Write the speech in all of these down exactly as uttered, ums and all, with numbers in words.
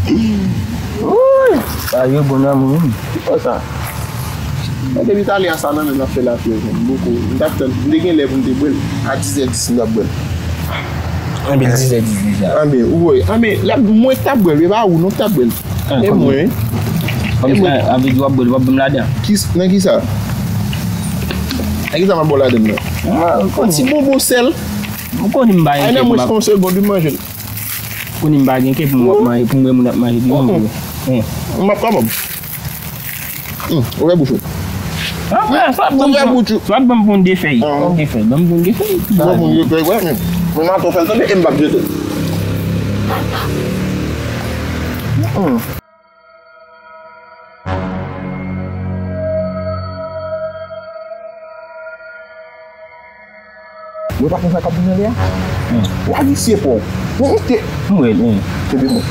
Woy! Sa yo bon nan moun. Ki fè sa? Mwen depi talè a sa nan menm l ap fè lapyè pou m. Boko. M t ap tann, m te gen lè pou m te bwè l. A dis è dis m t ap bwè l. Anben, dis è dis deja. Anben, ou wè. Anben, la, mwen k t ap bwè l, e pa ou non k t ap bwè l. E mwen. Kòm sa, anben, w ap bwè l, w ap ban m ladan. Ki, nan ki sa? Nan ki sa m ap bwè w ladan nan? Yon ti bonbon sèl. Ou konnen m pa gen kè pou m ap. Ay, nan mwens ke yon segond, m manje l. Konnen m pa gen kè pou m ap manje, pou m wè moun ap manje, di yon moun. M ap kapab. Hmm, ouvè bouch ou. Ouvè bouch ou. Swa ban m pran de fèy. Ban m de fèy. Ban m pran de fèy. Ban m pran de fèy, wè, men. Men m ap fè l tande e m p ap jete. Hmm. Yo pa konn sa k ap vin nan lè a? Wa visye fò. Mwen te. M wè l, wi. Kenbe mwen.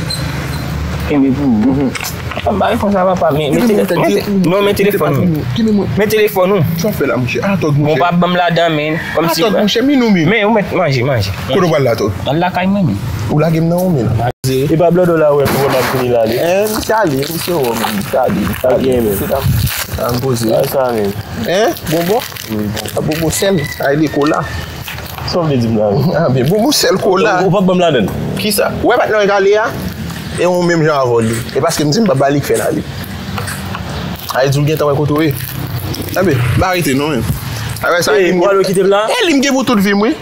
Kenbe pou ou. Papa, m pa konn sa, papa, men, men, non, men telefòn ou. Kenbe mwen. Men telefòn ou. Sa fè la, monchè. Atòg, monchè. Bon, pa ban m ladan, men. Kòmsi. Atòg, monchè, men nou menm. Men, ou mèt manje, manje. Kote w pral la, atòg? Al lakay mwen, men. Ou lage m nan ou, men. E pa blòdò la, wè, pou wè m ap vini la, li. Eh, m chale, m se wò, men. M chale, m chale. Ok, men. Se ta, ta m poze. Sa, sa, men. Hein? Bonbon? Wi, bonbon. Bonbon sèl, sa rele kola. Sa w vle di m la, wi? Ah, men bonbon sèl kola. Ou, ou p ap ban m ladann? Kisa? Ou wè patnè w e kale a? E yon menm jan avè w li. E paske m di m p ap ba li k fè l ale. A di w gentan wè kote w ye. Anben, m pa rete non, men. Avè sa, e li m gen pou tout vi m, wi.